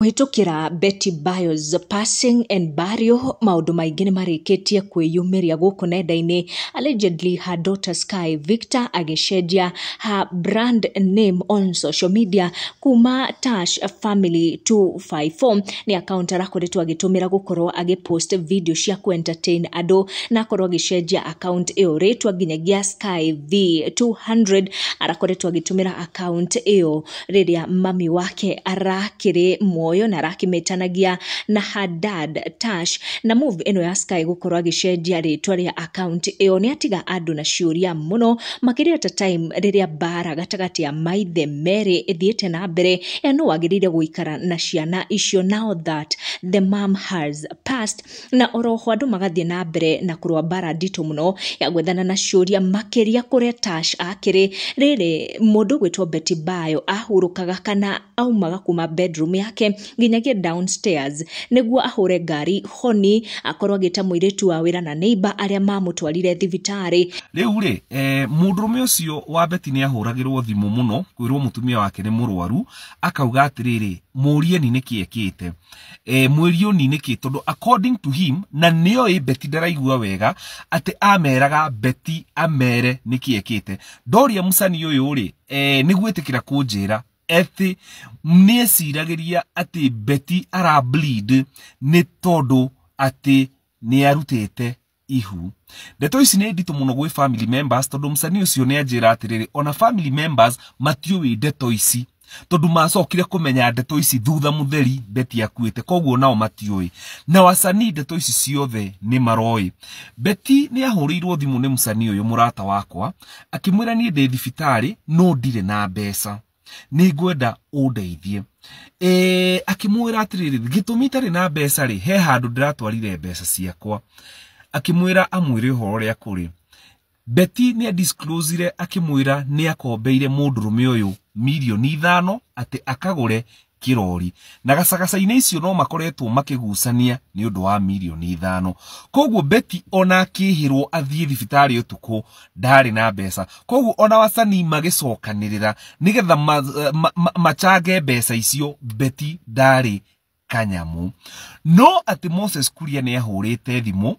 Kũhĩtũkĩra Betty Bayo's passing and burial, maũndũ maingĩ nĩ marĩkĩtie kwĩyumĩria gũkũ nenda-inĩ. Allegedly her daughter Sky Victor agĩcenjia her brand name on social media kuma Tash Family 254. Nĩ account arakoretwo agĩtũmĩra gũkorwo agĩpost video cia kũ-entertain andũ, na akorwo agĩcenjia account ĩyo rĩtwa nginyagia Sky V200. Arakoretwo agĩtũmĩra account ĩyo rĩrĩa mami wake arakĩrĩ muoyo na arakĩmĩtanagia na her dad Tash. Na move ĩno ya Sky gũkorwo agĩcenjia rĩtwa rĩa account ĩyo nĩ atiga andũ na ciũria mũno, makĩria ta time rĩrĩa mbara gatagatĩ ya maithe merĩ ĩthiĩte na mbere ya no wagĩrĩire gũikara na ciana icio now that the mom has passed. Na oroho andũ magathiĩ na mbere na kũrũa mbara nditũ mũno ya gwethana na ciũria, makĩria kũrĩa Tash akĩrĩ rĩrĩ mũndũ gwĩtwo Betty Bayo ahurũkaga kana aumaga kuma bedroom yake nginyagia downstairs nĩguo ahũre ngari honi, akorwo agĩta mũirĩtu wa wĩra na neighbor arĩa mamũtwarire thibitarĩ. Rĩu rĩ, mũndũrũme ũcio wa Betty nĩ ahũragĩrwo thimũ mũno kwĩrwo mũtumia wake nĩ mũrwaru, akauga atĩrĩrĩ, mũrieni nĩkĩ ekĩte, mwĩrioni nĩkĩ, tondũ according to him, na nĩoĩ Betty ndaraigua wega, atĩ ameraga Betty amere nĩkĩ ekĩte. Ndoria mũcani ũyũ rĩ, nĩ gwĩtĩkĩra kũnjĩra atĩ nĩeciragĩria atĩ Betty ara bleed nĩ tondũ atĩ nĩ arutĩte ihu. Ndeto ici nĩ nditũ mũno gwĩ family members, tondũ mũcani ũcio nĩ anjĩra atĩrĩrĩ, ona family members matiũĩ ndeto ici, tondũ macokire kũmenya ndeto ici thutha mũtheri Betty akuĩte, koguo nao matiũĩ. Na wasanii ndeto ici ciothe nĩ maroĩ. Betty nĩ ahũrĩirwo thimũ nĩ mũcani ũyũ mũrata wakwa, akĩmwĩra niĩ ndĩ thibitarĩ no ndirĩ na mbeca, nĩ ngwenda ũndeithie. Akĩmwĩra atĩrĩrĩ, gĩtũmi itarĩ na mbeca rĩ, he handũ ndĩratwarire mbeca ciakwa. Akĩmwĩra amwĩre ũhoro ũrĩa kũrĩ. Betty nĩ disclosire akĩmwĩra nĩ akombeire mũndũrũme ũyũ 5 mirioni atĩ akagũre kĩrori, na gacagaca-inĩ icio no makoretwo makĩgucania nĩ ũndũ wa 5 mirioni. Koguo Betty ona akĩhĩrwo athiĩ thibitarĩ ũtukũ ndarĩ na mbeca. Koguo ona wasanii magĩcokanĩrĩra nĩgetha machange mbeca icio, Betty ndarĩ kanyamũ. No atĩ Moses Kuria nĩ ahũrĩte thimũ,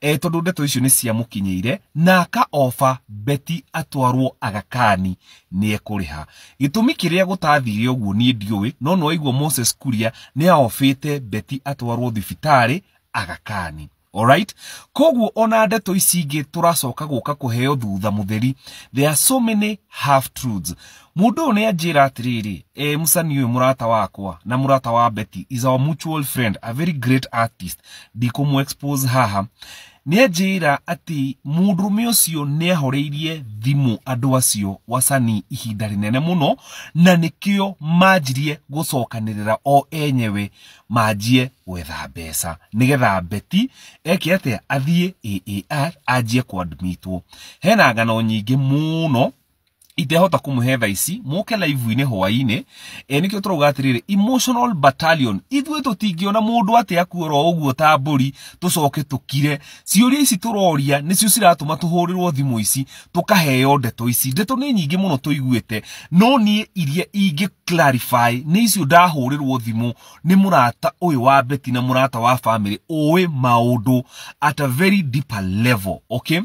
tondũ ndeto icio nĩ ciamũkinyĩire, na aka ofa Betty atwarwo Aga Khan nĩ ekũrĩha. Gĩtũmi kĩrĩa gũtathire ũguo niĩ ndiũĩ, no no waigua Moses Kuria nĩ aofĩte Betty atwarwo thibitarĩ Aga Khan. Alright, koguo ona ndeto ici ingĩ tũracoka gũka kũheo thutha mũtheri, there are so many half truths. Mũndũ ũyũ nĩ anjĩra atĩrĩrĩ, mũcani ũyũ mũrata wakwa na mũrata wa Betty is our mutual friend, a very great artist, ndikũmũ expose haha. Nĩ anjĩra atĩ mũndũrũme ũcio nĩ ahoreirie thimũ andũ acio wasanii ihinda rĩnene mũno, na nĩkĩo manjirie gũcokanĩrĩra o enyewe manjie gwetha mbeca nĩgetha Betty eke atĩa, athiĩ AAR anjie kũadmitwo. Hena ng'ano nyingĩ mũno itehota kũmũhe thaa ici, mũke live-inĩ hwaĩ-inĩ. Nĩkĩo tũrauga atĩrĩrĩ, emotional battalion, ithuĩ tũtingĩona mũndũ atĩ akuora ũguo ta mbũri tũcoke tũkire. Ciũria ici tũroria nĩcio ciratũma tũhũrĩrwo thimũ ici, tũkaheo ndeto ici. Ndeto nĩ nyingĩ mũno tũiguĩte, no niĩ iria ingĩ clarify nĩ icio ndahũrĩrwo thimũ nĩ mũrata ũyũ wa Betty na mũrata wa family ũĩ maũndũ at a very deeper level, okay?